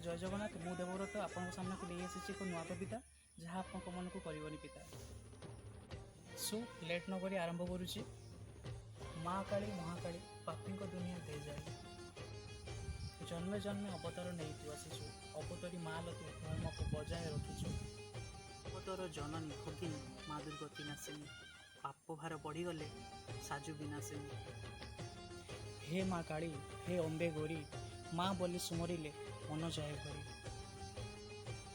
ଜୟ ଜଗନ୍ନାଥ। ମୁଁ ଦେବବ୍ରତ ଆପଣଙ୍କ ସାମ୍ନାକୁ ନେଇ ଆସିଛି ଏକ ନୂଆ କବିତା, ଯାହା ଆପଣଙ୍କ ମନକୁ କରିବନି ପିତା। ସୋ ଲେଟ୍ ନ କରି ଆରମ୍ଭ କରୁଛି। ମା କାଳୀ, ମହାକାଳୀ, ପାପୀଙ୍କ ଦୁନିଆ ଦେ ଯାଏ। ଜନ୍ମେ ଜନ୍ମେ ଅବତାର ନେଇ ତୁ ଆସିଛୁ, ଅବତାରୀ ମା ଲୋ, ତୁ ଧର୍ମକୁ ବଜାୟ ରଖିଛୁ। ଜଗତର ଜନନୀ ଭଗିନୀ ମା ଦୁର୍ଗତି ନାଶିନୀ, ପାପ ଭାର ବଢ଼ିଗଲେ ସାଜୁ ବିନାଶିନୀ। ହେ ମା କାଳୀ, ହେ ଅମ୍ବେ ଗୌରୀ, ମା ବୋଲି ସୁମରିଲେ ମନ ଯାଏ ଭରି।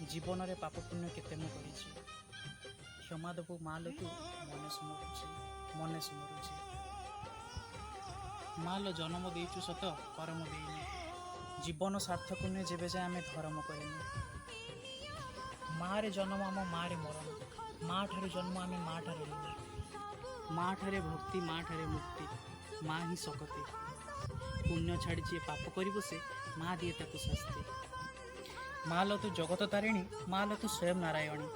ଜୀବନରେ ପାପ ପୁଣ୍ୟ କେତେ ମୁଁ କରିଛି, କ୍ଷମା ଦେବୁ ମା ଲୋ ତୁ, ମନେ ସୁମରୁଛି, ମନେ ସୁମରୁଛି। ମା ଲୋ, ଜନ୍ମ ଦେଇଛୁ ସତ, କରମ ଦେଇନୁ। ଜୀବନ ସାର୍ଥକ ନୁହେଁ ଯେବେ ଯାଏ ଆମେ ଧର୍ମ କରିନୁ। ମାରେ ଜନ୍ମ ଆମ, ମାରେ ମରଣ। ମା ଠାରୁ ଜନ୍ମ ଆମେ, ମା ଠାରୁ ଋଣ। ମା ଠାରେ ଭକ୍ତି, ମା ଠାରେ ମୁକ୍ତି, ମା ହିଁ ଶକତି। ପୁଣ୍ୟ ଛାଡ଼ି ଯିଏ ପାପ କରିବ ସେ, ମା ଦିଏ ତାକୁ ଶାସ୍ତି। ମା ଲୋ, ତୁ ଜଗତ ତାରିଣୀ, ମା ଲୋ, ତୁ ସ୍ୱୟଂ ନାରାୟଣୀ।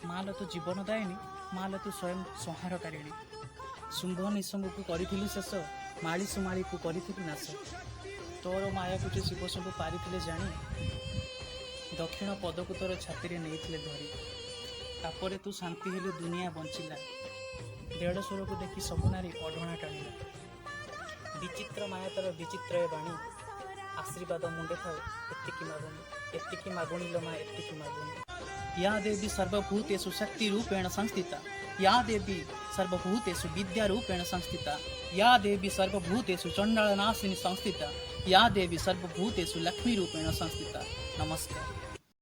ମା ଲୋ, ତୁ ଜୀବନ ଦାୟିନୀ, ମା ଲୋ, ତୁ ସ୍ୱୟଂ ସଂହାରକାରିଣୀ। ଶୁମ୍ଭ ନିଶୁମ୍ଭକୁ କରିଥିଲୁ ଶେଷ, ମାଳି ସୁମାଳିକୁ କରିଥିଲୁ ନାଶ। ତୋର ମାୟାକୁ ଯେ ଶିବ ଶମ୍ଭୁ ପାରିଥିଲେ ଜାଣି, ଦକ୍ଷିଣ ପଦକୁ ତୋର ଛାତିରେ ନେଇଥିଲେ ଧରି। ତାପରେ ତୁ ଶାନ୍ତି ହେଲୁ, ଦୁନିଆ ବଞ୍ଚିଲା। ଦେଢ଼ସୁରକୁ ଦେଖି ସବୁ ନାରୀ ଓଢ଼ଣା ଟାଣିଲା। ବିଚିତ୍ର ମାୟା ତୋର, ବିଚିତ୍ର ଏ ବାଣୀ। ଆଶୀର୍ବାଦ ମୁଣ୍ଡେ ଥାଉ, ଏତିକି ମାଗୁଣି, ଏତିକି ମାଗୁଣି ଲୋ ମା, ଏତିକି ମାଗୁଣି। या देवी सर्वभूतेषु शक्ति रूपेण संस्थिता, या देवी सर्वभूतेषु विद्या रूपेण संस्थिता, या देवी सर्वभूतेषु चण्डालनाशिनी संस्थिता, या देवी सर्वभूतेषु लक्ष्मी रूपेण संस्थिता। नमस्कार।